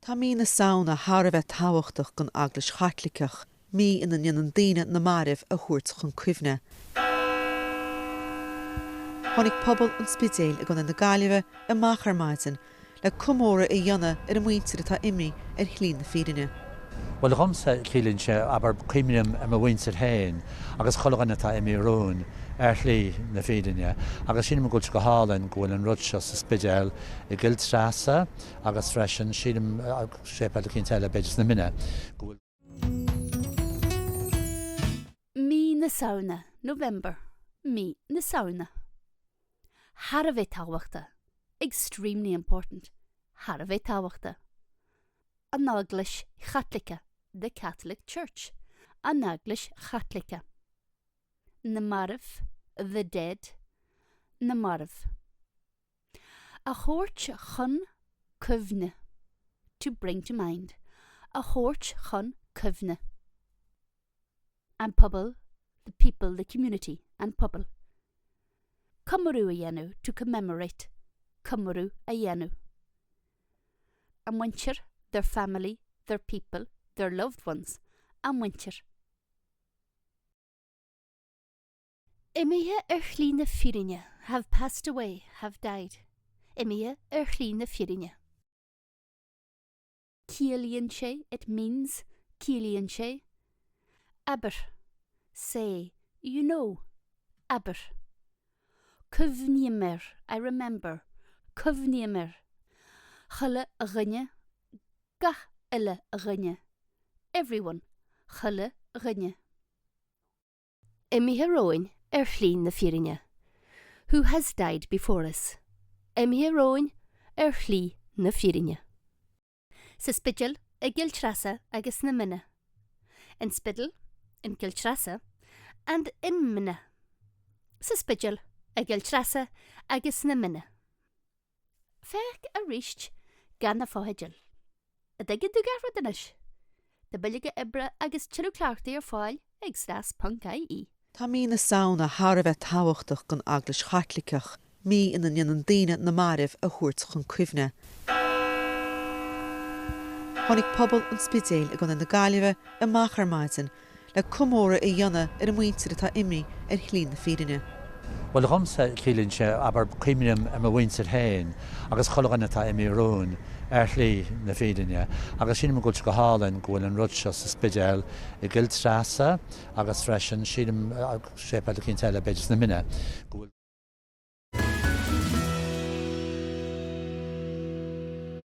Tá mí na Samhna thar a bheith tábhachtach don Eaglais Chaitliceach, mí ina ndéanann daoine na mairbh a thabhairt chun cuimhne. Tháinig pobal an Spidéil i gContae na Gaillimhe amach ar maidin le comóradh a dhéanamh ar a muintir atá imithe ar shlí na fírinne. Bhuel dhomsa, ciallaíonn sé, abair, cuimhním ar mo mhuintir féin agus chuile dhuine atá imithe romhainn ar shlí na fírinne agus sílim go bhfuil sé go hálainn go bhfuil an rud seo sa Spidéal, i gCill Treasa agus freisin, sílim, séipéal eicínt eile, b'fhéidir sna Mine, go bhfuil. Mí na Samhna, November, Mí na Samhna. Thar a bheith tábhachtach, extremely important, thar a bheith tábhachtach. An Eaglais Chaitliceach, the Catholic Church, An Eaglais Chaitliceach. Na mairbh, the dead, na mairbh. A thabhairt chun cuimhne, to bring to mind, a thabhairt chun cuimhne. An pobal, the people, the community, an pobal. Comóradh a dhéanamh, to commemorate, comóradh a dhéanamh. A muintir, their family, their people, their loved ones, a muintir. Imithe ar shlí na fírinne, have passed away, have died. Imithe ar shlí na fírinne. Ciallaíonn sé, it means, ciallaíonn sé. Abair, say, you know, abair. Cuimhním ar, I remember, cuimhním ar. Chuile dhuine, gach uile dhuine, everyone, chuile dhuine. Imithe romhainn ar shlí na fírinne, who has died before us, imithe romhainn ar shlí na fírinne. Sa Spidéal, i gCill Treasa agus sna Mine, in Spiddal, in Cill Treasa and in Minna. Sa Spidéal, i gCill Treasa agus sna Mine. Féach arís gan na fotheidil. An dtuigeann tú gach rud anois? Tá bileoga oibre agus tuilleadh cleachtaí ar fáil ag snas ponc ie. Tá mí na Samhna thar a bheith tábhachtach don Eaglais Chaitliceach, mí ina ndéanann daoine na mairbh a thabhairt chun cuimhne. Tháinig pobal an Spidéil i gContae na Gaillimhe amach ar maidin le comóradh a dhéanamh ar a muintir atá imithe ar shlí na fírinne. Bhuel dhomsa, ciallaíonn sé, abair, cuimhním ar mo mhuintir féin agus chuile dhuine atá imithe romhainn ar shlí na fírinne agus sílim go bhfuil sé go hálainn go bhfuil an rud seo sa Spidéal, i gCill Treasa agus freisin, sílim, séipéal eicínt eile, b'fhéidir sna Mine, go bhfuil.